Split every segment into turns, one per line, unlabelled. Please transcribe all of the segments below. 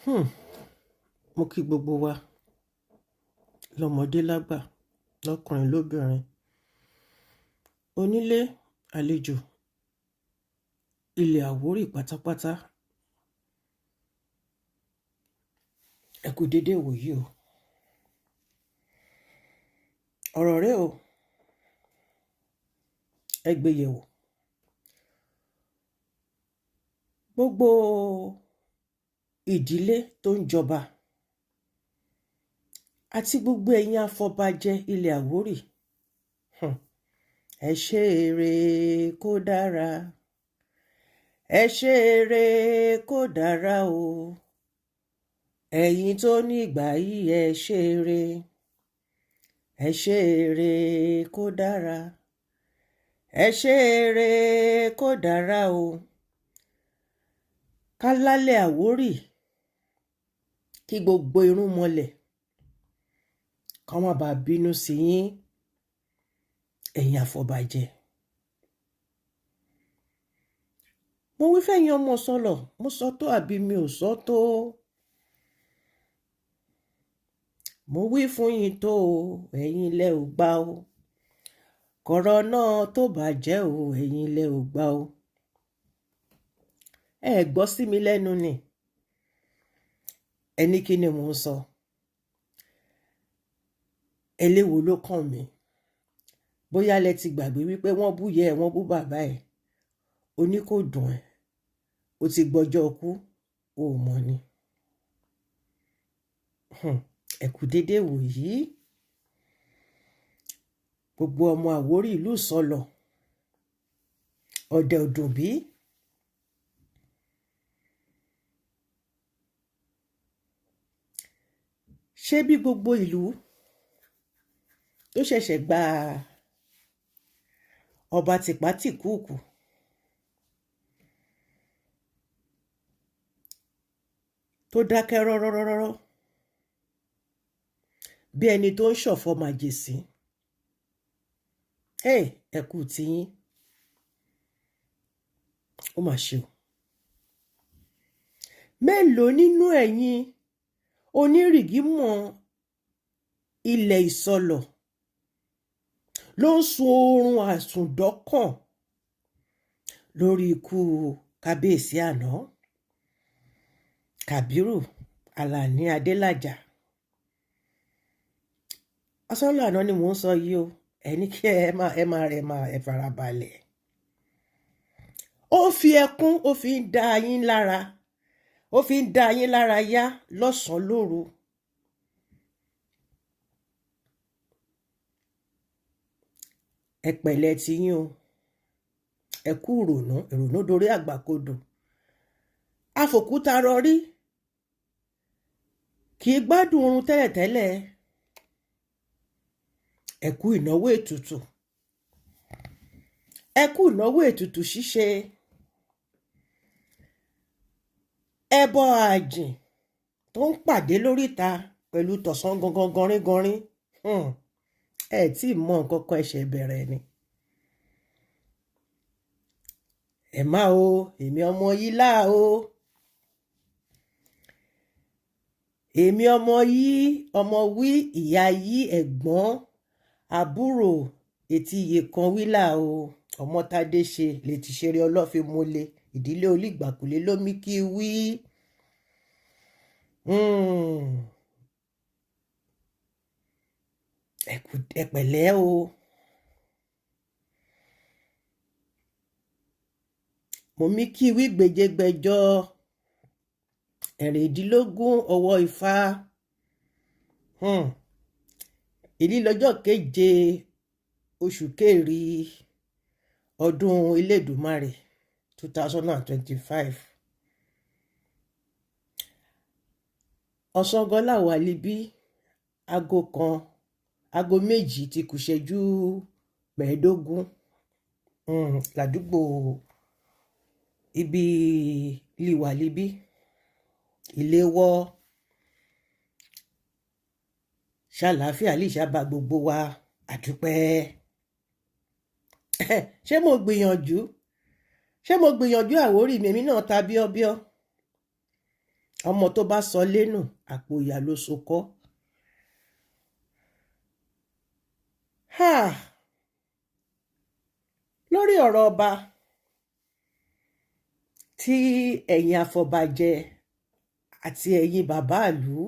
Hmm. Mo kí gbogbo wa lọ́mọdé lágbà, lọ́kùnrin lóbìnrin, onílé àlejò, ilẹ̀ Àwórì pátápátá. Ẹ kú dédé ìwòyí o. Ọ̀rọ̀ rẹ o, ẹ gbé yẹ̀wò. Gbogbo ìdílé tó ń jọba àti gbogbo ẹ̀yin afọbajẹ ilẹ̀ Àwórì. Ẹ ṣe eré kó dára. Ẹ ṣe eré kó dára o. Ẹ̀yin tó ní ìgbà yìí, ẹ ṣe eré. Ẹ ṣe eré kó dára. Ẹ ṣe eré kó dára o. Ká lálẹ̀ Àwórì kí gbogbo irun mọlẹ̀ kán má bàa bínú sí yín, ẹ̀yin àfọbàjẹ́. Mo wí fẹ́yin ọmọ sọlọ̀, mo sọ tó àbí mi ò sọ tó. Mo wí fún yín tó o, ẹ̀yin lẹ ò gbà o. Kọ̀rọ̀ náà tó bàjẹ́ o, ẹ̀yin lẹ ò gbà o. Ẹ gbọ́ sí mi lẹ́nu ni. Ẹni kí ni mò ń sọ? Eléwo ló kàn mí? Bóyá lẹ ti gbàgbé wípé wọ́n bú yẹ ẹ, wọ́n bú bàbá ẹ̀. O ní kò dùn ẹ́. O ti gbọ́jọ́ kú, o ò mọ̀ ni. Ẹ kú dédé ìwòyí. Gbogbo ọmọ Àwórì ìlú Ìsọlọ̀, ọ̀dẹ̀ òdùnbí. Ṣé bí gbogbo ìlú tó ṣẹ̀ṣẹ̀ gba ọba tìpátìkúùkù tó dákẹ́ rọ́rọ́rọ́rọ́ bí ẹni tó ń ṣọ̀fọ̀ màjèsín. Hey, ẹ kú tiyín. Ó mà ṣe o. Mélòó nínú ẹ̀yin onírìgímọ̀ ilẹ̀ Ìsọlọ̀ ló ń sun oorun àsùndọ́kàn lórí ikú kábíyèsí àná, Kàbírù Àlàní Adélàjà? Ọsọ́lọ̀ àná ni mò ń sọ yìí o. Ẹ ní kí ẹ má ẹ má ẹ má ẹ farabalẹ̀. Ó fi ẹkún, ó fi ń dá yín lára, ó fi ń dá yín lára yá lọ́sàn-án lóru. Ẹ pẹ̀lẹ́ tiyín o. Ẹ kú ìrònú, ìrònú dorí àgbàkodò. Afòkúta rọrí kì í gbádùn oorun tẹ́lẹ̀tẹ́lẹ̀. Ẹ kú ìnáwó ètùtù. Ẹ kú ìnáwó ètùtù ṣíṣe. Ẹbọ ààjìn tó ń pàdé lóríta pẹ̀lú tọ̀sán gangan gọrígọrí. Ẹ tí ì mọ nǹkan kan, ẹ̀ṣẹ̀ bẹ̀rẹ̀ ni. Ẹ má o, èmi ọmọ yìí là o. Èmi ọmọ yìí, ọmọ wí, ìyá yìí, ẹ̀gbọ́n, àbúrò, etí iye kan wí là o. Ọmọ Tádé ṣe lè ti ṣeré ọlọ́fin mọ́lẹ̀. Ìdílé olígbàkulé ló mí kí wí. Ẹ pẹ̀lẹ́ o. Mo mí kí wí gbèjégbèjọ ẹ̀rìndínlógún ọwọ́ Ifá. Èyí lọ́jọ́ keje oṣù kẹrin ọdún Elédùmarè 2025. Ọ̀sángan láwà níbí, aago kan, aago méjì ti kù ṣẹ́jú mẹ́ẹ̀ẹ́dógún, ládùúgbò ibi liwà níbí, Iléwọ́. Ṣàlàáfíà lè ṣàbà gbogbo wa, àdúpẹ́. Ṣé mo gbìyànjú? Ṣé mo gbìyànjú Àwórì mi? Èmi náà ta bíọ́bíọ́. Ọmọ tó bá sọ lẹ́nu, àpò ìyà ló so kọ́. Lórí ọ̀rọ̀ ọba tí ẹ̀yin afọbajẹ àti ẹ̀yin bàbá ìlú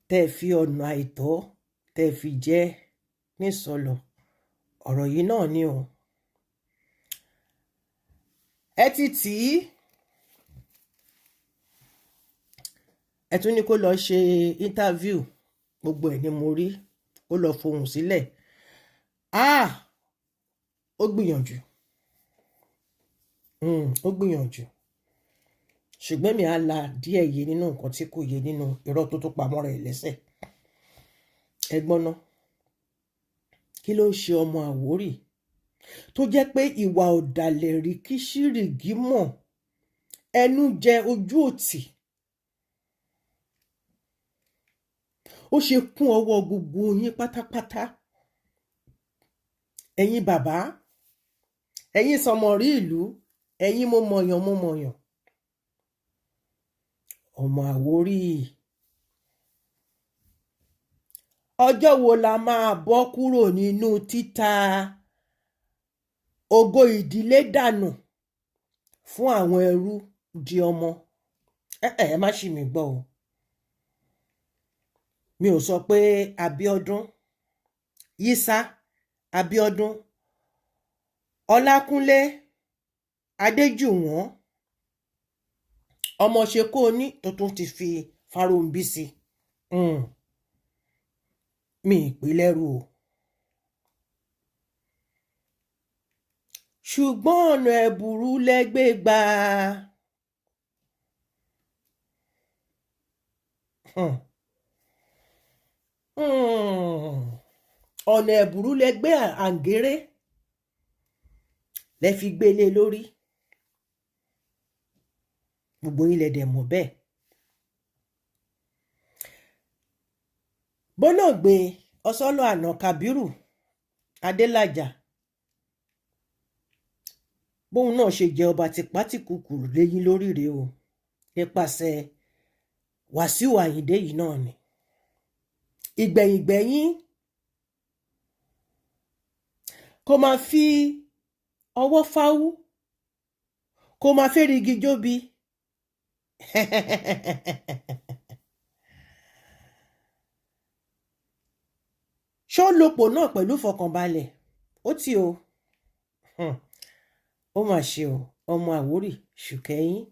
tẹ́ fi ọ̀nà àìtọ́ tẹ́ fi jẹ́ nísọlọ̀, ọ̀rọ̀ yìí náà ni o. Ẹ ti tì í, ẹ tún ní kó lọ ṣe interview, gbogbo ẹ̀ ni mo rí, ó lọ fohùn sílẹ̀. Ó gbìyànjú, ó gbìyànjú, ṣùgbọ́n mi á la díẹ̀ yé nínú nǹkan tí kò yé nínú irọ́ tó tó pamọ́ rẹ̀ lẹ́sẹ̀. Ẹ gbọ́n ná, kí ló ń ṣe ọmọ Àwórì tó jẹ́ pé ìwà ọ̀dàlẹ̀ rí kíṣìrìgì mọ̀, ẹnu jẹ ojú òtì, ó ṣe kún ọwọ́ gbogbo yín pátápátá. Ẹ̀yin bàbá, ẹ̀yin sọmọrí ìlú, ẹ̀yin mo mọ̀yàn mo mọ̀yàn. Ọmọ Àwórì, ọjọ́ wo la máa bọ́ kúrò nínú títa ògo ìdílé dànù fún àwọn ẹrú di ọmọ? Ẹ má ṣì mí gbọ́ o. Mi ò sọ pé Abíọ́dún, Yísà Abíọ́dún, Ọlákúnlé Adéjùwọ̀n, ọmọ Ṣekóoní tó tún ti fi Fáróǹbí sí. Mi ì pè lẹ́rú o. Ṣùgbọ́n ọ̀nà ẹ̀bùrú lẹ́gbẹ́ gbà. Ọ̀nà ẹ̀bùrú lẹ́gbẹ́ àǹgẹ́rẹ́ lẹ fi gbélé lórí. Gbogbo yín lẹ dẹ̀ mọ̀ bẹ́ẹ̀. Bólóògbé Ọ̀sọ́lọ̀ àná Kàbírù Adélájà, bóun náà ṣe jẹ ọba tipátìkúkù léyìn lórí rèé o, nípasẹ̀ Wàsíù Àyìndé yìí náà ni. Ìgbẹ̀yìngbẹ̀yìn kò máa fi ọwọ́ fáwú, kò máa fẹ́rigi jóbi. Ṣó lopò náà pẹ̀lú ìfọkànbalẹ̀? Ó tí o. Ó mà ṣe o, ọmọ Àwórì ṣùkẹ́yìn.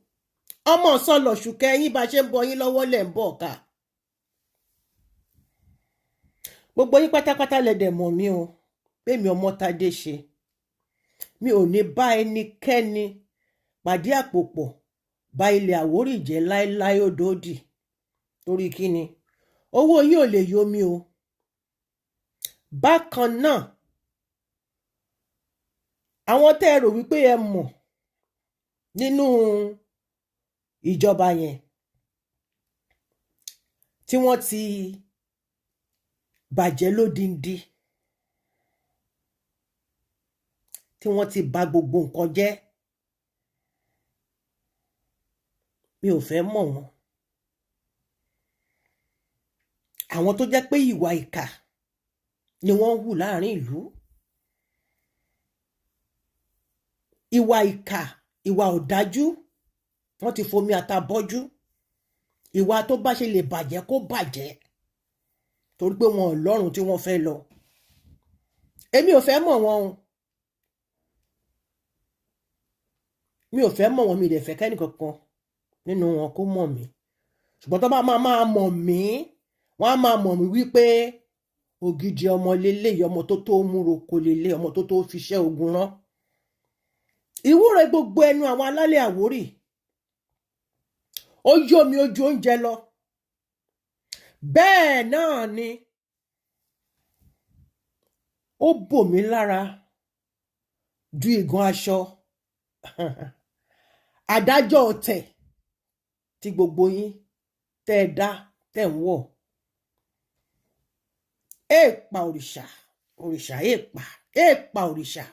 Ọmọ Sọlọ̀ ṣùkẹ́yìn, bá ṣe ń bọ yín lọ́wọ́ lẹ̀ ń bọ̀ ká. Gbogbo yín pátápátá lẹ dẹ̀ mọ̀ mí o, pé mi ọmọ Tádé ṣe. Mi ò ní bá ẹnikẹ́ni pàdé àpò pọ̀ bá ilẹ̀ Àwórì jẹ́ láéláé ó dòdì. Torí kí ni? Owó yín ò lè yó mi o. Bákan náà, àwọn tẹ́ ẹ rò wípé ẹ mọ̀ nínú ìjọba yẹn tí wọ́n ti bàjẹ́ lódindi, tí wọ́n ti bà gbogbo nǹkan jẹ́, mi ò fẹ́ mọ̀ wọ́n. Àwọn tó jẹ́ pé ìwà ìkà ni wọ́n ń hù láàrin ìlú. Ìwà ìkà, ìwà ọ̀dájú, wọ́n ti fomi ata bọ́jú. Ìwà tó bá ṣe lè bàjẹ́ kó bàjẹ́, torí pé wọn ò lọ́rùn tí wọ́n fẹ́ lọ. Èmi ò fẹ́ mọ̀ wọ́n o. Mi ò fẹ́ mọ̀ wọ́n, mi ò dẹ̀ fẹ́ kẹ́nìkankan nínú wọn kó mọ̀ mí. Ṣùgbọ́n tó bá máa mọ̀ mí, wọ́n á máa mọ̀ mí wípé ògidì ọmọ leléyìí, ọmọ tó tó múro kò lélẹ̀, ọmọ tó tó fiṣẹ́ ogun rán. Ìwúre gbogbo ẹnu àwọn alálẹ̀ Àwórì, ó yó mi ojú oúnjẹ lọ. Bẹ́ẹ̀ náà ni ó bò mí lára ju ìgàn aṣọ. Àdájọ́ ọ̀tẹ̀ tí gbogbo yín tẹ́ ẹ dá tẹ́ ń wọ̀. Èèpà òrìṣà, òrìṣà èèpà, èèpà òrìṣà,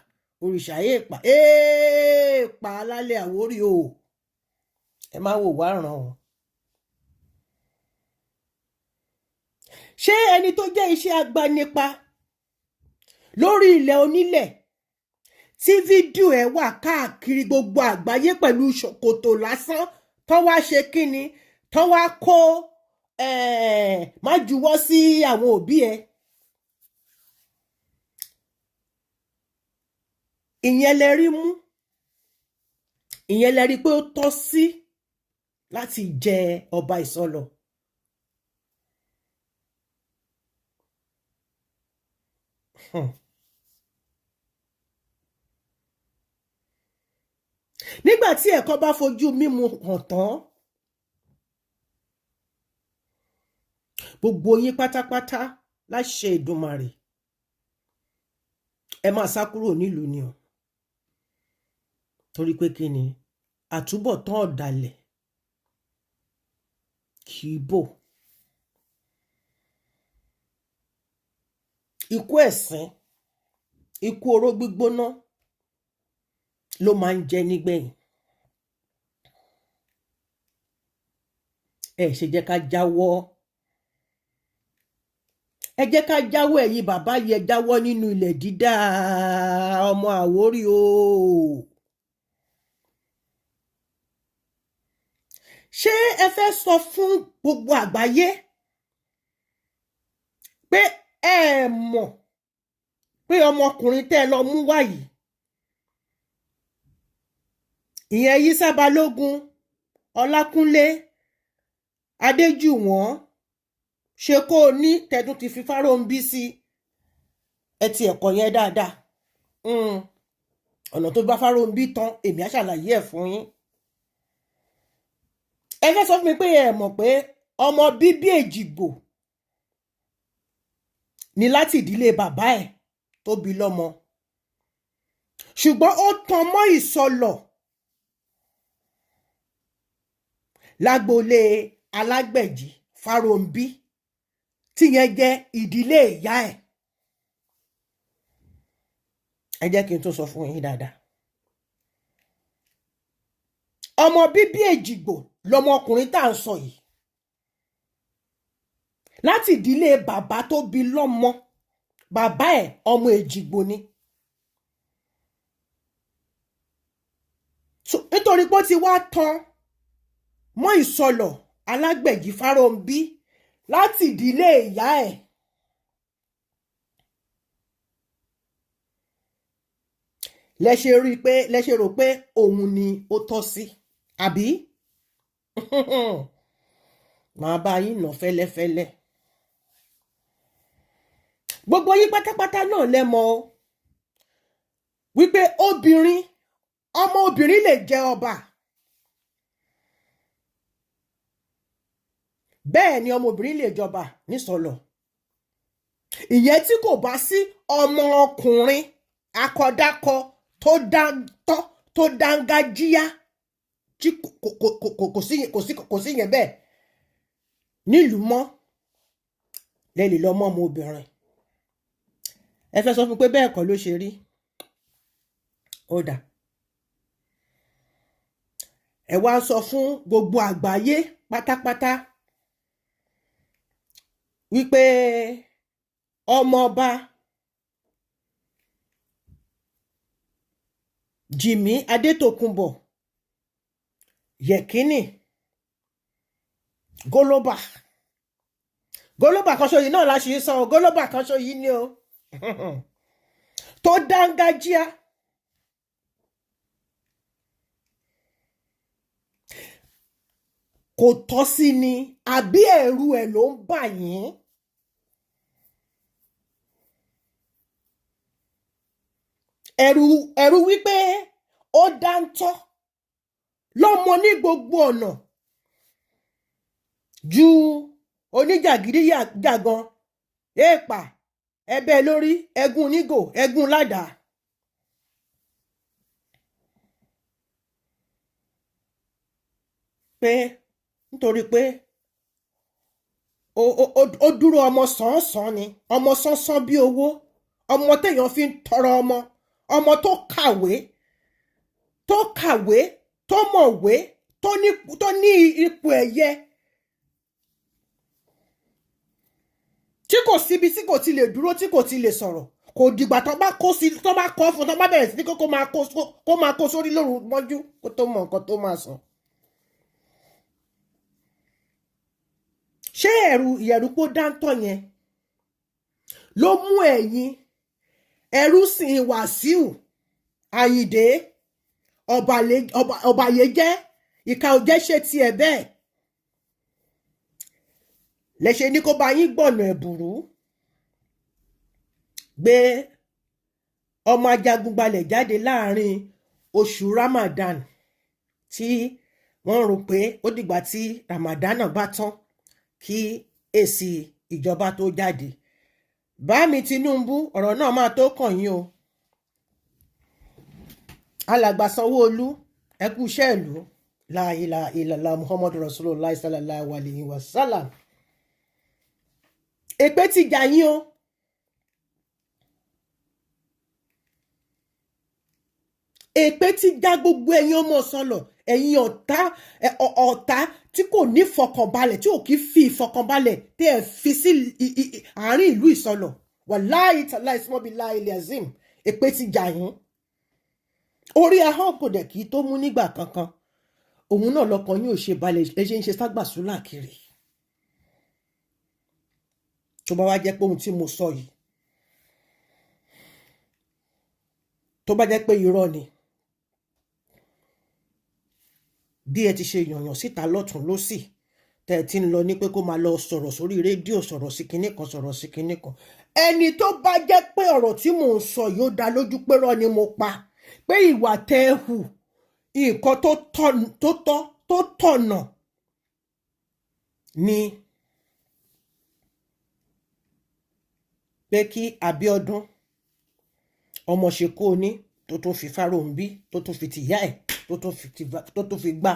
òrìṣà èèpà, èèpà alálẹ̀ Àwórì o. Ẹ má wò wá ràn o. Ṣé ẹni tó jẹ́ iṣẹ́ agbanipa lórí ilẹ̀ onílẹ̀, tí fídíò ẹ̀ wà káàkiri gbogbo àgbáyé pẹ̀lú ṣòkòtò lásán, tán wá ṣe kínni, tán wá kó má juwọ́ sí àwọn òbí ẹ̀, ìyẹn lẹ rí mú, ìyẹn lẹ rí pé ó tọ́ sí láti jẹ ọba Ìsọlọ̀? Nígbà tí ẹ̀kọ́ bá fojú mímu hàn tán, gbogbo yín pátápátá láṣẹ Èdùmàrè, ẹ máa sá kúrò nílùú ni o. Torí pé kí ni? Àtúbọ̀tán ọ̀dàlẹ̀ kì í bò. Ikú ẹ̀sín, ikú oró gbígbóná ló máa ń jẹ́ nígbẹ̀yìn. Ẹ ṣe jẹ́ ká jáwọ́, ẹ jẹ́ ká jáwọ́. Ẹ̀yin bàbá yẹ jáwọ́ nínú ilẹ̀ dídá ọmọ Àwórì o. Ṣé ẹ fẹ́ sọ fún gbogbo àgbáyé pé ẹ mọ̀ pé ọmọkùnrin tẹ́ ẹ lọ mú wá yìí, ìyẹn Yísà Balógun Ọlákúnlé Adéjùwọ̀n, ṣe kó o ní tẹ̀dún ti fi Fáróǹbí sí ẹ ti ẹ̀kọ́ yẹn dáadáa? Ọ̀nà tó bá Fáróǹbí tán, èmi á ṣàlàyé ẹ̀ fún yín. Ẹ fẹ́ sọ fún mi pé ẹ mọ̀ pé ọmọ bíbí Èjìgbò ni láti ìdílé bàbá ẹ̀ tó bí lọ́mọ, ṣùgbọ́n ó tan mọ́ Ìsọlọ̀ lágboolé Alágbẹ̀jì Fáróǹbí, tíyẹn jẹ́ ìdílé ìyá ẹ̀. Ẹ jẹ́ kí n tún sọ fún yín dáadáa. Ọmọ bíbí Èjìgbò lọmọkùnrin tá à ń sọ yìí, láti ìdílé bàbá tó bí lọ́mọ, bàbá ẹ̀ ọmọ Èjìgbò ni. Nítorí pé ó ti wá tán mọ́ Ìsọlọ̀ Alágbẹ̀jì Fáróǹbí láti ìdílé ìyá ẹ̀, lẹ ṣe rí i pé, lẹ ṣe rò pé òun ni ó tọ́ sí, àbí? Màá bá yín nà fẹ́lẹ́fẹ́lẹ́. Gbogbo yín pátápátá náà lẹ mọ̀ o wípé obìnrin, ọmọ obìnrin lè jẹ ọba. Bẹ́ẹ̀ ni ọmọ obìnrin lè jọba nísọlọ̀. Ìyẹn tí kò bá sí ọmọ ọkùnrin akọdákọ tó dáńtọ́, tó dángájíá, tí kò sí yẹn bẹ́ẹ̀ nílùú mọ́, lẹ lè lọ mọ́ ọmọ obìnrin. Ẹ fẹ́ sọ fún pé bẹ́ẹ̀ kọ́ ló ṣe rí? Ó dà, ẹ wá sọ fún gbogbo àgbáyé pátápátá wípé ọmọọba Jìmí Adétòkunbọ̀ Yẹ̀kínì Gólóbà, Gólóbà kan ṣoyí náà la ṣe ń sọ, Gólóbà kan ṣoyí ni o, tó dángájíá, kò tọ́ sí ni, àbí ẹ̀rù ẹ̀ ló ń bà yín? Ẹ̀rù wípé ó dáńtọ́ lọ́mọ ní gbogbo ọ̀nà ju oníjàgídíjàgan, èèpà ẹbẹ lórí, ẹgún onígò, ẹgún ládàá. Pé nítorí pé ó dúró ọmọ sánsan ni, ọmọ sánsan bí owó, ọmọ téèyàn fi ń tọrọ ọmọ, ọmọ tó kàwé, tó kàwé, tó mọ̀wé, tó ní ipò ẹ̀yẹ, tí kò síbi tí kò ti lè dúró, tí kò ti lè sọ̀rọ̀. Kò dìgbà tó bá kó sí, tó bá kọ́ fún, tó bá bẹ̀rẹ̀ sí ní kó máa kó sórí lóru mọ́jú kó tó mọ nǹkan tó máa sọ. Ṣé ẹ̀rù ìyẹ̀rù pó dáńtọ́ yẹn ló mú ẹ̀yin ẹrú sìn Wàsíù Àyìndé ọ̀bàyéjẹ́ ìka òjẹ́ ṣe tiẹ̀ bẹ́ẹ̀ lẹ́ṣẹ̀ ní kó bá yín gbọ̀nà ẹ̀bùrú gbé ọmọ ajagunbalẹ̀ jáde láàrin oṣù Ramadan, tí wọ́n rò pé ó dìgbà tí Ramadan náà bá tán kí èsì ìjọba tó jáde? Bámi Tinubu, ọ̀rọ̀ náà máa tó kàn yín o. Alàgbà Sanwó-Olú, ẹ kú iṣẹ́ ìlú. La ilaha illallah Muhammadu Rasulullah sallallahu alayhi wa sallam. Èpè ti jà yín o. Èpè ti já gbogbo ẹ̀yin ọmọ sọlọ, ẹ̀yin ọ̀tá, ọ̀tá tí kò ní ìfọkànbalẹ̀, tí ò kí fi ìfọkànbalẹ̀ tí ẹ fi sí àárín ìlú Ìsọlọ̀. Wàláhì tàláì sọmọbi láìlẹ azim, èpè ti jà yín. Orí ahọ́n kò dẹ̀ kí tó mú nígbà kankan. Òun náà lọkàn yín ò ṣe balẹ̀, ẹ ṣe ń ṣe ságbàsúlà kiri. Tó bá wá jẹ́ pé ohun tí mo sọ yìí, tó bá jẹ́ pé irọ́ ni, bí ẹ ti ṣe yànyàn síta lọ́tún lọ́sì, tẹ́ ẹ ti ń lọ ní pé kó máa lọ sọ̀rọ̀ sórí rédíò, sọ̀rọ̀ sí kinní kan, sọ̀rọ̀ sí kinní kan, ẹni tó bá jẹ́ pé ọ̀rọ̀ tí mò ń sọ yìí ó dá lójú pé rọ́ ni mo pa, pé ìwà tẹ́ ẹ hù, nǹkan tó tọ́ tó tọ̀nà ni, pé kí Abíọ́dún ọmọ Ṣekóoní tó tún fi Fáróǹbí, tó tún fi tìyá ẹ̀, tó tún fi gbá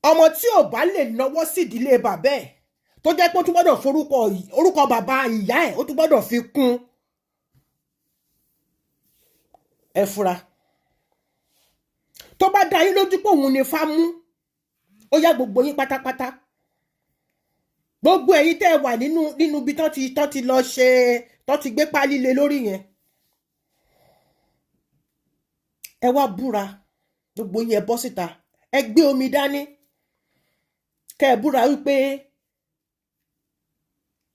ọmọ tí ò bá lè náwó sí ìdílé bàbá ẹ̀, tó jẹ́ pé ó tún gbọ́dọ̀ forúkọ orúkọ bàbá ìyá ẹ̀, ó tún gbọ́dọ̀ fi kún. Ẹ fura. Tó bá dá yín lójú pé òun ni Fá mú, ó yá gbogbo yín pátápátá, gbogbo ẹ̀yin tẹ́ ẹ wà nínú ibi tán ti lọ ṣe, tán ti gbé pálí lé lórí yẹn, ẹ wá búra. Gbogbo yín, ẹ bọ́ síta, ẹ gbé omi dání, kẹ́ ẹ búra wípé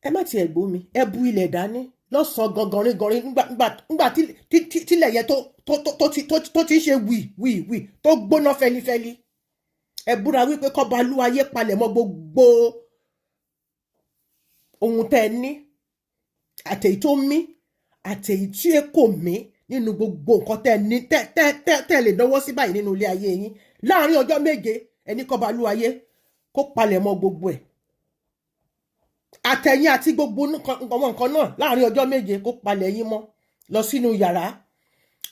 ẹ má tiẹ̀ gbómi, ẹ bu ilẹ̀ dání lọ́sàn-án gangan ríganrin, nígbà tílẹ̀ yẹn tó ti ṣe wì wì wì, tó gbóná fẹlifẹli. Ẹ búra wípé kọ́ba lúwayé palẹ̀ mọ́ gbogbo ohun tẹ́ ẹ ní, àtẹ̀yí tó mí, àtẹ̀yí tí ẹ kò mí, nínú gbogbo nǹkan tẹ́ ẹ ní, tẹ́ lè náwó sí báyìí nínú ilé ayé yín, láàárín ọjọ́ 7. Ẹni kọ́ba lúwayé kó palẹ̀ mọ́ gbogbo ẹ̀, àtẹ̀yìn àti gbogbo nǹkan náà, láàárín ọjọ́ 7, kó palẹ̀ yín mọ́ lọ sínú yàrá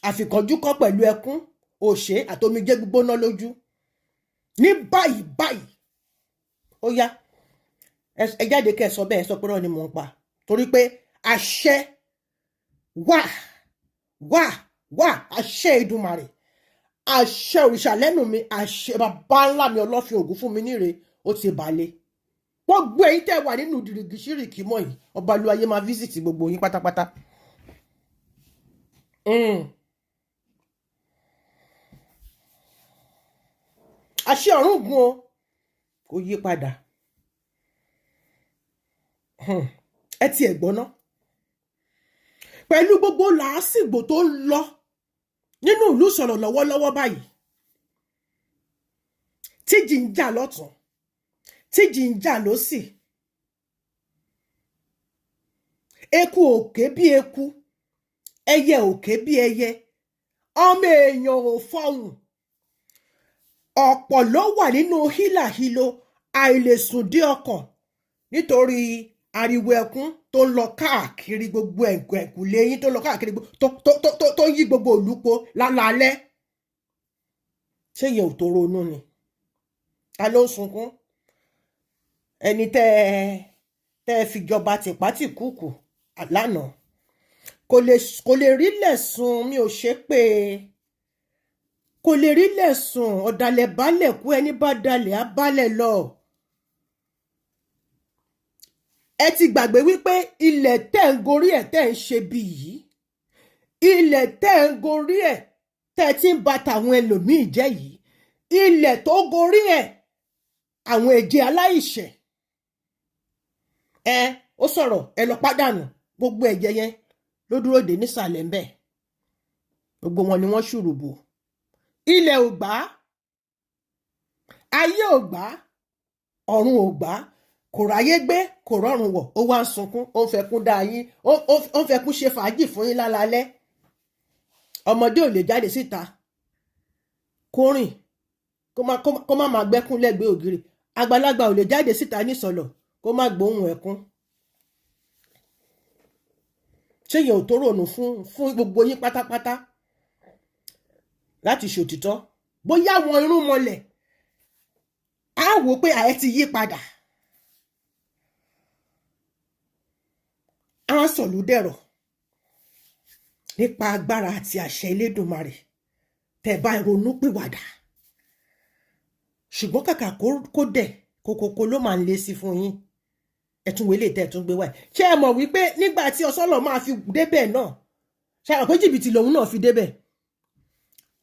àfikànjú kọ́ pẹ̀lú ẹkún òṣè àtomijé gbígbóná lójú ní báyìí báyìí. Ó yá, ẹ jáde kẹ́ ẹ sọ bẹ́ẹ̀, sọ pé rán ni mò ń pa, torí pé àṣẹ wà wà wà, àṣẹ Èdùmàrè, àṣẹ òrìṣà lẹ́nu mi, àṣẹ bàbá ńlá mi Ọlọ́fin Ògún fún mi níre, ó ti balẹ̀. Gbogbo ẹ̀yin tẹ́ wà nínú dìrìgìṣírìkì mọ́ yìí, ọba lu ayé máa visit gbogbo yín pátápátá. Àṣẹ ọ̀run gun o, kò yí padà. Ẹ tiẹ̀ gbọ́ ná, pẹ̀lú gbogbo làásìgbò tó ń lọ nínú ìlú sọ̀rọ̀ lọ́wọ́lọ́wọ́ báyìí, tíjì ń jà lọ́tún, tíjì ń jà lósì, eku òkè bí eku, ẹyẹ òkè bí ẹyẹ, ọmọ èèyàn ò fọhùn, ọ̀pọ̀ ló wà nínú hílàhílo àìlèsùn dé ọkàn nítorí ariwo ẹkún tó ń lọ káàkiri gbogbo ẹ̀kùlé yín, tó ń lọ káàkiri, tó ń yí gbogbo ìlú po lálaalẹ́. Ṣé ìyẹn ò tó ronú ni? Ta ló ń sunkún? Ẹni tẹ́ ẹ fi jọba tìpátìkúùkù lánàá kò lè rí lẹ̀sùn. Mi ò ṣe pé Kò lè rí lẹ̀sùn. Ọ̀dàlẹ̀ balẹ̀ kú, ẹni bá dalẹ̀ á balẹ̀ lọ. Ẹ ti gbàgbé wípé ilẹ̀ tẹ́ ń gorí ẹ̀ tẹ́ ń ṣe bí yìí, ilẹ̀ tẹ́ ń gorí ẹ̀ tẹ́ ti ń ba tàwọn ẹlòmíì jẹ́ yìí, ilẹ̀ tó gorí ẹ̀ àwọn ẹ̀jẹ̀ aláìṣẹ̀, ẹ ó sọ̀rọ̀ ẹ lọ pàdánù gbogbo ẹ̀jẹ̀ yẹn ló dúró dé nísàlẹ̀ ńbẹ̀. Gbogbo wọn ni wọ́n ṣùrùbù. Ilẹ̀ ò gbà, ayé ò gbà, ọ̀run ò gbà, kò ráyé gbé, kò rọrùn wọ̀. Ó wá ń sunkún, ó ń fẹkún dá yín, ó ń fẹkún ṣe fàájì fún yín lálálẹ́. Ọmọdé ò lè jáde síta kó rìn kó má máa gbẹ́kún lẹ́gbẹ̀ẹ́ ògiri. Àgbàlagbà ò lè jáde síta nísọlọ̀ kó má gbóhùn ẹkún. Ṣé yẹn ò tó rònú fún gbogbo yín pátápátá láti ṣòtítọ́? Bóyá àwọn irúnmọlẹ̀ á wò pé ààyè ti yí padà, á sọ̀lú dẹ̀rọ̀ nípa agbára àti àṣẹ Elédùmarè tẹ́ bá ronú pìwàdà. Ṣùgbọ́n kàkà kó dẹ̀ kókókó ló máa ń lé sí fún yín. Ẹ̀tún wọlé tẹ́ ẹ̀ tún gbé wáyé. Ṣé ẹ mọ̀ wípé nígbà tí Ọsọ́lọ̀ máa fi débẹ̀ náà, ṣe àpé jìbìtì lòun náà fi débẹ̀?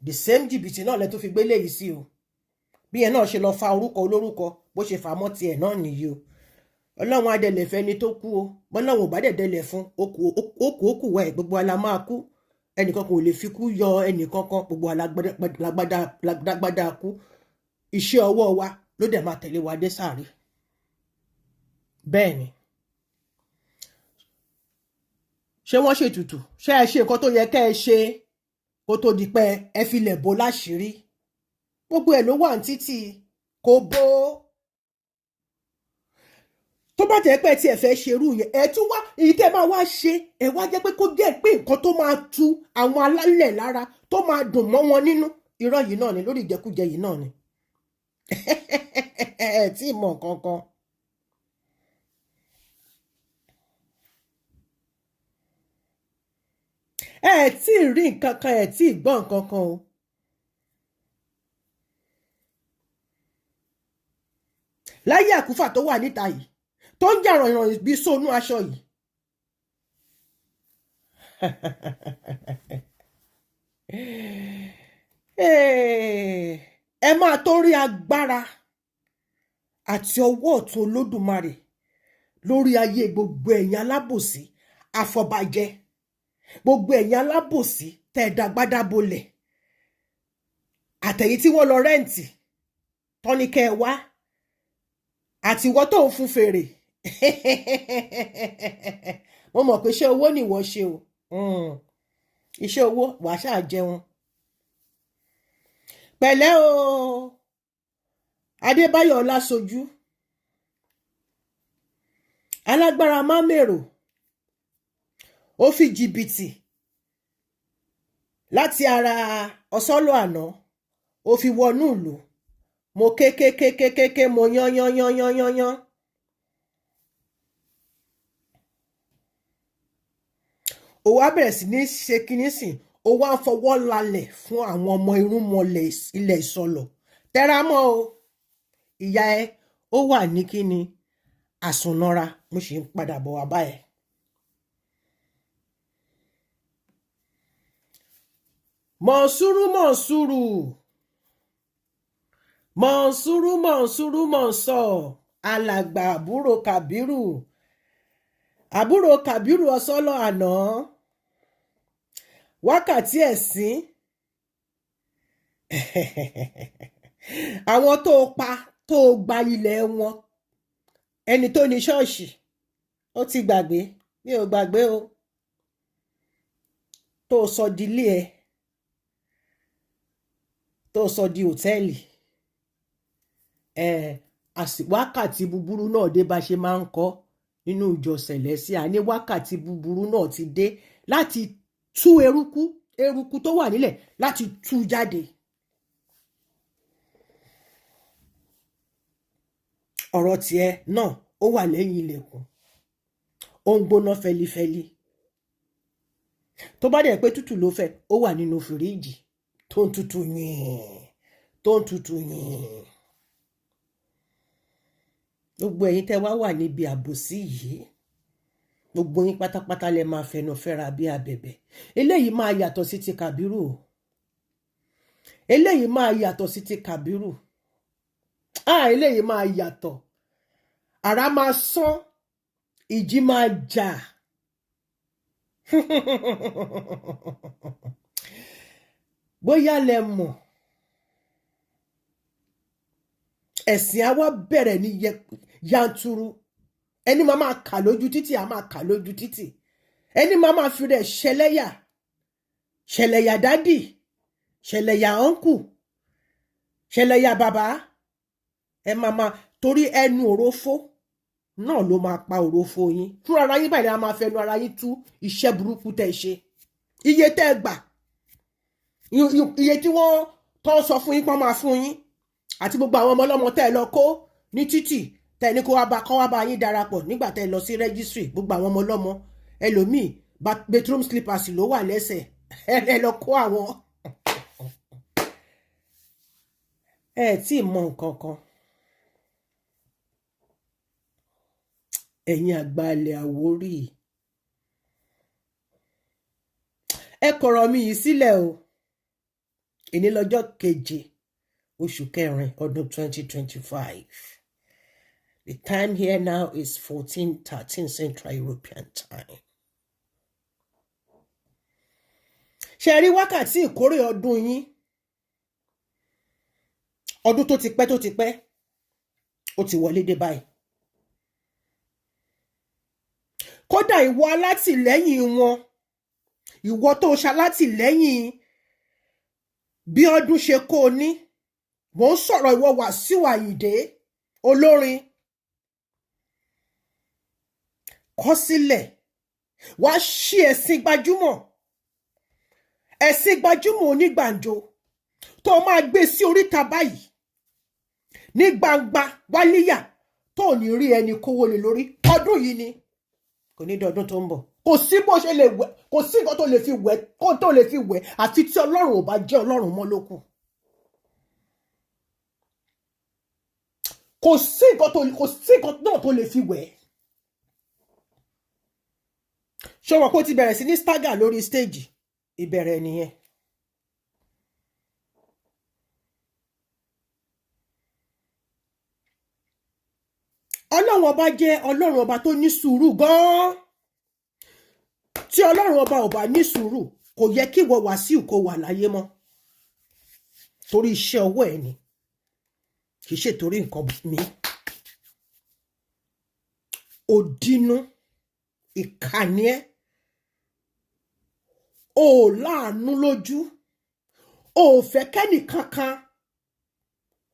The same jìbìtì náà lẹ tó fi gbélé yìí sí o. Bí ẹ náà ṣe lọ fa orúkọ olórúkọ, bó ṣe fà mọ́ tiẹ̀ náà nìyí o. Ọlọ́run adẹlẹ̀ fẹ́ ni tó kú o. Bọ́lọ́run ò bá dẹ̀ dẹlẹ̀ fún okù okù wẹ̀, gbogbo ala máa kú. Ẹnìkan kò lè fi kú yọ ẹnìkan kan. Gbogbo alágbádá kú. Iṣẹ́ ọwọ́ wa ló dẹ̀ máa tẹ̀lé wa dé sáré. Bẹ́ẹ̀ ni. Ṣé wọ́n ṣètùtù? Ṣé ẹ ṣe nǹkan tó yẹ kẹ́ ẹ ṣe kó tó di pé ẹ filẹ̀ bò láṣìírí? Gbogbo ẹ̀ ló wà ní títì kò bó. Tó bá jẹ́ pé tí ẹ fẹ́ ṣerú yẹn, ẹ tún wá èyí tẹ́ máa wá ṣe. Ẹ wá jẹ́ pé kó jẹ́ pé nǹkan tó máa tu àwọn alálẹ̀ lára, tó máa dùn mọ́ wọn nínú. Irọ́ yìí náà ni, lórí ìjẹkújẹ yìí náà ni. Ẹ tí ì mọ̀ nǹkan kan. Ẹ tí ì rí nǹkan kan, ẹ tí ì gbọ́ nǹkan kan o. Láyé àkúfà tó wà níta yìí, tó ń jà rànyàn bí sóònù aṣọ yìí. Ẹ máa tó rí agbára àti ọwọ́ ọ̀tún Olódùmarè lórí ayé gbogbo ẹ̀yin alábòsí àfọ̀bàjẹ́, gbogbo ẹ̀yin alábòsí tẹ́ ẹ dàgbádá bolẹ̀, àtẹ̀yí tí wọ́n lọ rẹ́ǹtì tọ́ni kẹ́ ẹ wá, àtiwọ́ tó ń fún fèrè. Mo mọ̀ pé iṣẹ́ owó nìwọ ṣe o. Iṣẹ́ owó wàá ṣáà jẹun. Pẹ̀lẹ́ o, Adébáyọ̀ Ọlásojú, alágbára má mèrò, ó fi jìbìtì láti ara Ọsọ́lọ̀ àná, ó fi wọnú ìlú. Mo kékékékékéké, mo yán yán yán yán yán yán. Ó wá bẹ̀rẹ̀ sí ní ṣe kinní sìn, ó wá ń fọwọ́ lálẹ̀ fún àwọn ọmọ irúnmọlẹ̀ ilẹ̀ Ìsọlọ̀. Tẹra mọ́ o, ìyá ẹ ó wà ní kíni àsùnnára, mo sì ń padà bọ̀ wá báyẹn. Mọ̀nsúrú mọ̀nsúrù mọ̀nsúrú mọ̀nsúrú mọ̀nsọ̀, alàgbà àbúrò Kàbírù, àbúrò Kàbírù Ọsọ́lọ̀ àná, wákàtí ẹ̀sín. Àwọn tó pa tó gba ilẹ̀ wọn, ẹni tó ní ṣọ́ọ̀ṣì ó ti gbàgbé, mi ò gbàgbé o, tó sọ di ilé ẹ, tó sọ di hòtẹ́ẹ̀lì. Wákàtí búburú náà dé, bá ṣe máa ń kọ́ nínú ìjọ Sẹ̀lẹ́síà ní wákàtí búburú náà ti dé láti tú eruku eruku tó wà nílẹ̀, láti tú jáde. Ọ̀rọ̀ tiẹ̀ náà ó wà lẹ́yìn ilẹ̀kùn, ó ń gbóná fẹlifẹli. Tó bá dẹ̀ pé tútù ló fẹ́, ó wà nínú fìríìjì Tó ń tutù yìn, tó ń tutù yìn. Gbogbo ẹ̀yin tẹ́ wá wà níbi àbòsí yìí, gbogbo yín pátápátá lẹ máa fẹnu fẹ́ra bí abẹ̀bẹ̀. Eléyìí máa yàtọ̀ sí ti Kàbírù o. Eléyìí máa yàtọ̀ sí ti Kàbírù. Ah, eléyìí máa yàtọ̀. Àrá máa sán, ìjì máa jà. Bóyá lẹ mọ̀, ẹ̀sìn á wá bẹ̀rẹ̀ ní yanturu. Ẹni máa máa kà lójú títì á máa kà lójú títì. Ẹni máa máa fi rẹ̀ ṣẹlẹ́yà, ṣẹlẹ́yà dádì, ṣẹlẹ́yà ọ́nkù, ṣẹlẹ́yà bàbá. Ẹ máa máa torí ẹnu òrófó náà ló máa pa òrófó yín. Fúnra ara yín báyìí la máa fẹnu ara yín tú iṣẹ́ burúkú tẹ́ ẹ ṣe. Iye tẹ́ ẹ gbà, iye tí wọ́n tó sọ fún yín pọ́n máa fún yín, àti gbogbo àwọn ọmọ ọlọ́mọ tẹ́ ẹ lọ kó ní títì, tẹ́ ẹ ní kó wá bá kọ́ wá bá yín darapọ̀ nígbà tẹ́ ẹ lọ sí registry. Gbogbo àwọn ọmọ ọlọ́mọ, ẹlòmíì bedroom slippers ló wà lẹ́sẹ̀, ẹ lọ kó àwọn. Ẹ tí ì mọ nǹkan kan. Ẹ̀yin àgbà ilẹ̀ Àwórì, ẹ kọ̀rọ̀ mi yìí sílẹ̀ o. Èní lọ́jọ́ keje oṣù kẹrin ọdún 2025. The time here now is 14:13 Central European Time. Ṣe rí wákàtí ìkórè ọdún yín, ọdún tó ti pẹ́ tó ti pẹ́, ó ti wọlé dé báyìí. Kódà ìwọ alátìlẹ́yìn wọn, ìwọ tó ṣalátìlẹ́yìn bí ọdún ṣe kó o ní, mò ń sọ̀rọ̀ ìwọ Wàsíù Àyìndé olórin, kọ sílẹ̀, wá ṣí ẹ̀sìn gbajúmọ̀, ẹ̀sìn gbajúmọ̀ onígbàǹjo tó máa gbé sí oríta báyìí ní gbangba wálíyà, tó ní rí ẹni kówó lé lórí. Ọdún yìí ni, kò ní dọdún tó ń bọ̀. Kò sí bó ṣe lè wẹ̀, kò sí nǹkan tó lè fi wẹ̀, kó tó lè fi wẹ̀, àfi tí Ọlọ́run ò bá jẹ́ Ọlọ́run mọ́ ló kù. Kò sí nǹkan tó, kò sí nǹkan náà tó lè fi wẹ̀. Ṣé wọn kò ti bẹ̀rẹ̀ sí ní stagger lórí stage? Ìbẹ̀rẹ̀ nìyẹn. Ọlọ́run ọba jẹ́ Ọlọ́run ọba tó ní sùúrù gan-an. Tí Ọlọ́run ọba ò bá ní sùúrù, kò yẹ kí ìwọ Wàsíù kó wà láyé mọ́. Torí iṣẹ́ ọwọ́ ẹ̀ ni, kì í ṣe torí nǹkan mi. Òdinú ìkànnì ẹ, ò láàánú lójú, ò fẹ́ kẹ́nì kankan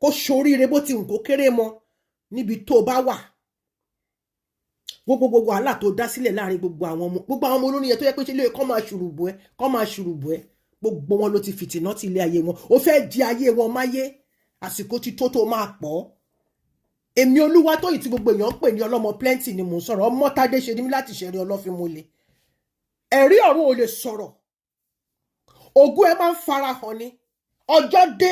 kó ṣoríire bó ti wù kó kéré mọ́ níbi tó bá wà. Gbogbo wàhálà tó dá sílẹ̀ láàrin gbogbo àwọn ọmọ, gbogbo àwọn ọmọ olórin yẹn tó yẹ pé ṣe lè kọ́ máa ṣùrùbù ẹ, kọ́ máa ṣùrùbù ẹ, gbogbo wọn ló ti fìtìná ti ilé ayé wọn. Ó fẹ́ di ayé wọn máyé. Àsìkò ti tó tó máa pọ̀. Èmi Olúwatóyìn tí gbogbo èèyàn ń pè ní ọlọ́mọ plenty ni mò ń sọ̀rọ̀. Ọmọ Tádé ṣe ní láti ṣẹ̀rí ọlọ́fin mo le. Ẹ̀rí ọ̀run ò lè sọ̀rọ̀. Ògùn ẹ máa ń farahàn ni. Ọjọ́ dé,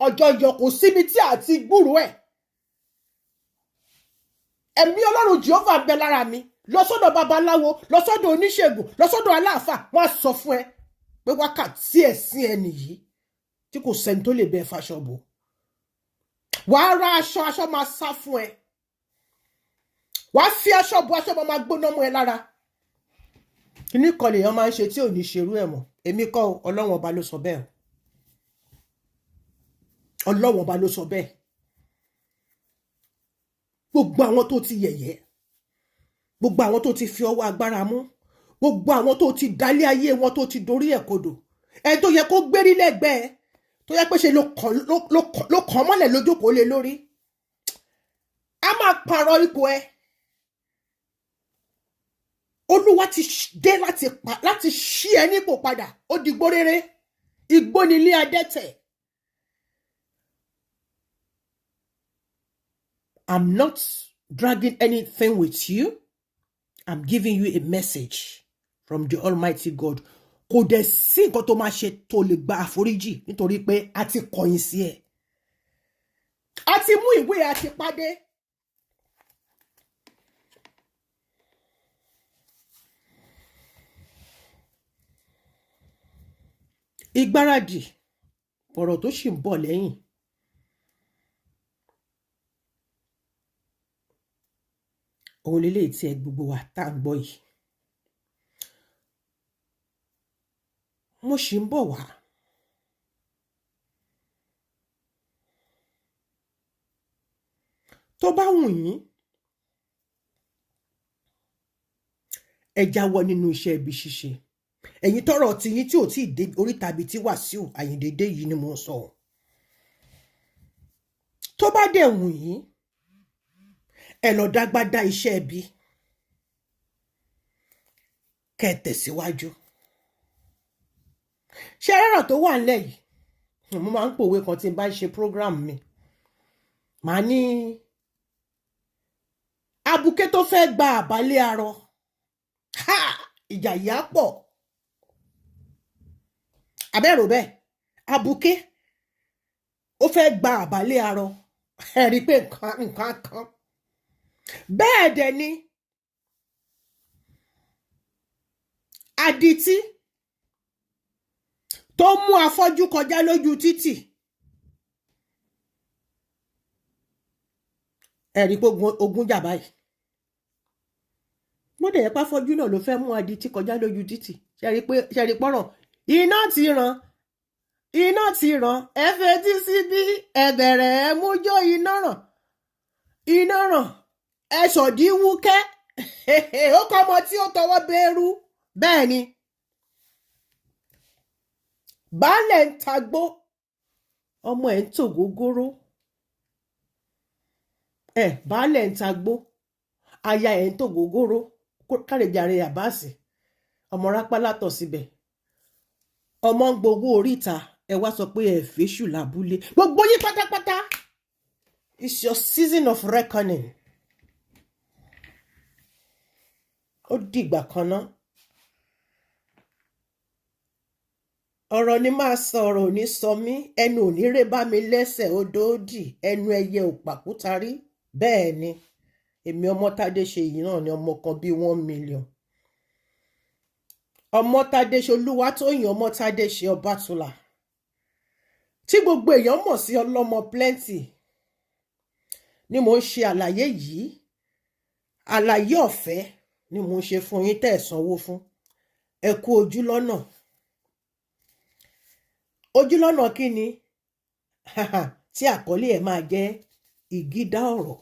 ọjọ́ yọ, kò síbi tí a ti gbúròó ẹ̀. Ẹ̀mí Ọlọ́run Jèhófà ń bẹ lára mi. Lọ sọ́dọ̀ babaláwo, lọ sọ́dọ̀ oníṣègùn, lọ sọ́dọ̀ aláàfáà, wọ́n á sọ fún ẹ pé wákàtí ẹ̀sìn ẹ nìyí tí kò sẹ́ni tó lè bẹ faṣọ bò. Wàá ra aṣọ, aṣọ máa sá fún ẹ. Wàá fi aṣọ bo, aṣọ máa gbóná mọ́ ẹ lára. Kíní kan lèèyàn máa ń ṣe tí ò ní ṣerú ẹ̀ mọ́. Èmi kọ́, Ọlọ́run ọba ló sọ bẹ́ẹ̀. Ọlọ́run ọba ló sọ bẹ́ẹ̀. Gbogbo àwọn tó ti yẹ̀yẹ́, gbogbo àwọn tó ti fi ọwọ́ agbára mú, gbogbo àwọn tó ti dálé ayé wọn tó ti dorí ẹ̀ kodò, ẹni tó yẹ kó gbérí lẹ́gbẹ̀ẹ́, tó yẹ pé ṣe ló kàn mọ́lẹ̀ lójókòó lé lórí, a máa pààrọ̀ ipò ẹ. Olúwa ti dé láti ṣí ẹ nípò padà. Ó di igbó rere, igbó nílé adẹ́tẹ̀. I'm not dragging anything with you. I'm giving you a message from the Almighty God. Kò dẹ̀ sí nǹkan tó máa ṣe tó lè gba àforíjì, nítorí pé a ti kọ̀yìn sí ẹ, a ti mú ìwé àti pàdé. Ìgbáradì ọ̀rọ̀ tó sì ń bọ̀ lẹ́yìn. Òun lélẹ́yìí tí ẹ gbogbo wa tá à ń gbọ́ yìí. Mo sì ń bọ̀ wá. Tó bá wù yín, ẹ jáwọ́ nínú iṣẹ́ ibi ṣíṣe. Ẹ̀yin tọ́rọ̀ ti yín tí ò tí ì dé oríta ibi tí Wàsíù Àyìndé dé yìí ni mo ń sọ. Tó bá dẹ̀ wù yín, ẹ lọ dágbádá iṣẹ́ ibi kẹ́ ẹ tẹ̀síwájú. Ṣé ẹ̀rọ tó wà nílẹ̀ yìí? Mo máa ń pòwe kan tí n bá ń ṣe program mi. Màá ní abuké tó fẹ́ gba àbálé arọ. Ha! Ìjà yìí á pọ̀. Àbẹ́rò bẹ́ẹ̀, abuké ó fẹ́ gba àbálé arọ. Ẹ rí i pé nǹkan kan. Bẹ́ẹ̀ dẹ̀ ni adití tó mú afọ́jú kọjá lójú títì. Ẹ rí i pé ogun jà báyìí. Mo dẹ̀ yẹ pé afọ́jú náà ló fẹ́ mú adití kọjá lójú títì. Ṣé rí pé ṣe rí pọ́nrọ̀ iná ti ràn, iná ti ràn, ẹ fetí síbí, ẹ bẹ̀rẹ̀ ẹ mújó iná ràn, iná ràn, ẹ sọ̀dí wúkẹ́. Ó kọ́ ọmọ tí ó tọwọ́ bẹ́ẹ̀rù. Bẹ́ẹ̀ ni baálẹ̀ ń tagbó, ọmọ ẹ̀ ń tò gógóró. Ẹ baálẹ̀ ń tagbó, aya ẹ̀ ń tò gógóró. Kárẹ̀jàre àbáàsì ọmọ rápálá tọ̀ síbẹ̀, ọmọ ń gbowó oríta. Ẹ wá sọ pé ẹ fèṣù lábúlé, gbogbo yín pátápátá. It's your season of reckoning. Ó dìgbà kan ná. Ọ̀rọ̀ ni máa sọ, ọ̀rọ̀ ò ní sọ mí, ẹnu ò ní ré bá mi lẹ́sẹ̀, odò òdì, ẹnu ẹyẹ ò pàkúta rí. Bẹ́ẹ̀ ni èmi Ọmọ́tádé ṣe yìí náà ni ọmọ kan bíi 1 million. Ọmọ́tádé ṣe Olúwatóyìn Ọmọ́tádé ṣe Ọbátúlá tí gbogbo èèyàn mọ̀ sí Ọlọ́mọ Plenty ni mò ń ṣe àlàyé yìí. Àlàyé ọ̀fẹ́ ni mò ń ṣe fún yín tẹ́ ẹ̀ sanwó fún. Ẹ kú ojú lọ́nà. Ojú lọ́nà kí ni tí àkọlé ẹ̀ máa jẹ́ ìgídá ọ̀rọ̀.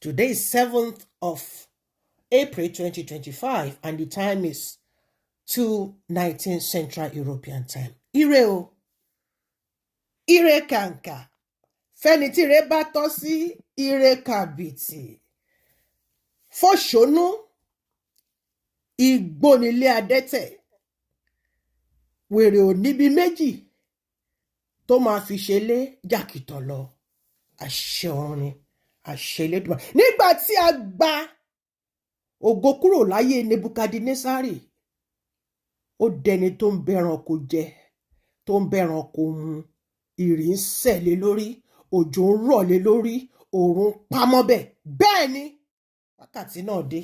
Today is 7th of April 2025 and the time is 2:19 Central European Time. Ire o, ire kàǹkà, fẹ́ni tí ire bá tọ́ sí, ire kàbìtì. Fọ́ṣónú, igbó nílé adẹ́tẹ̀, wèrè ò níbi méjì tó máa fi ṣe lé jàkìtàn lọ. Àṣẹ ọ̀run ni, àṣẹ Elédùmarè. Nígbà tí a gba ògo kúrò láyé Nebukadnesari, ó dẹni tó ń bẹranko jẹ, tó ń bẹranko mu, ìrì ń sẹ̀ lé lórí, òjò ń rọ̀ lé lórí, òòrùn ń pamọ́ bẹ́ẹ̀. Bẹ́ẹ̀ ni wákàtí náà dé.